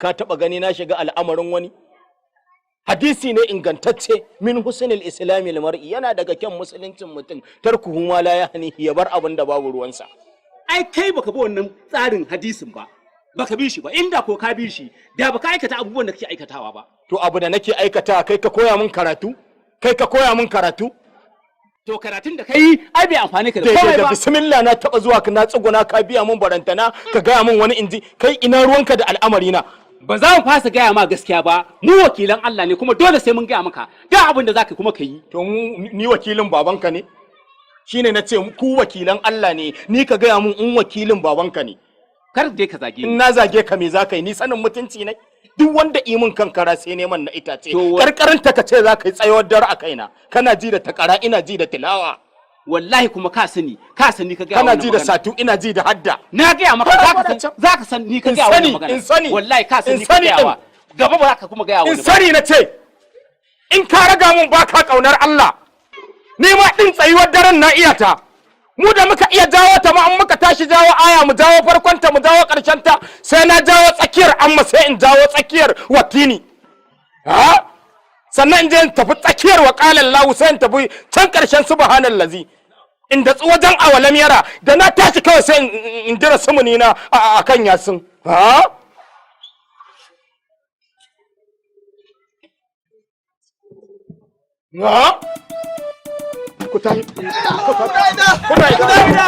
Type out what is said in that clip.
Ka taba gani na shiga al'amarin wani? Hadisi ne ingantacce: min husnil islamil mar'i, yana daga kyan musuluncin mutum, tarkuhu ma la yahni, ya bar abin da babu ruwansa. Ai kai baka bi wannan tsarin hadisin ba, baka bi shi ba. Inda ko ka bi shi, da baka aikata abubuwan da kake aikatawa ba. To, abu da nake aikata, kai ka koya min karatu? Kai ka koya min karatu? To, karatun da kai ai bai amfani ka da daidai komai da ba. Bismillah na taba zuwa ka na tsuguna ka biya mun, barantana ka gaya min wani inji. Kai, ina ruwanka da al'amari na? Ba za mu fasa gaya ma gaskiya ba. Mu wakilan Allah ne, kuma dole sai mun gaya maka da abin da zaka kuma ka yi. To, mu ni wakilin babanka ne? Shine na ce ku wakilan Allah ne, ni ka gaya mun in wakilin babanka ne. Kar dai ka zage In ni. na zage ka, me za ka yi? Ni sanin mutunci ne, duk wanda i min kankara sai neman na itace. Karkarin ta ka ce za ka yi tsayawar dare a kaina. Kana ji da takara, ina ji da tilawa. Wallahi kuma ka sani, ka sani ka gaya Kana wannan ji da magana. satu, ina ji da hadda. Na gaya maka, Kana zaka faɗa san can. zaka san ni ka In gaya wannan sani, magana. in sani. Wallahi ka san In ni ka sani gaya din. wa. Gaba ba za ka kuma gaya In wani ba. sani na ce, in ka raga mun ba ka kaunar Allah, ni ma din tsayuwar daren na iya ta. Mu da muka iya jawo ta ma, an muka tashi jawo aya, mu jawo farkon ta, mu jawo karshen ta, sai na jawo tsakiyar, amma sai in jawo tsakiyar watini, ha, sannan in je in tafi tsakiyar wa qala lahu, sai in tafi can karshen subhanallazi, in datsu wajen awalam yara. Da na tashi kawai sai in dira sumuni na a kan yasin, ha. Ha? Ku tashi. Ku tashi. Kuna ina?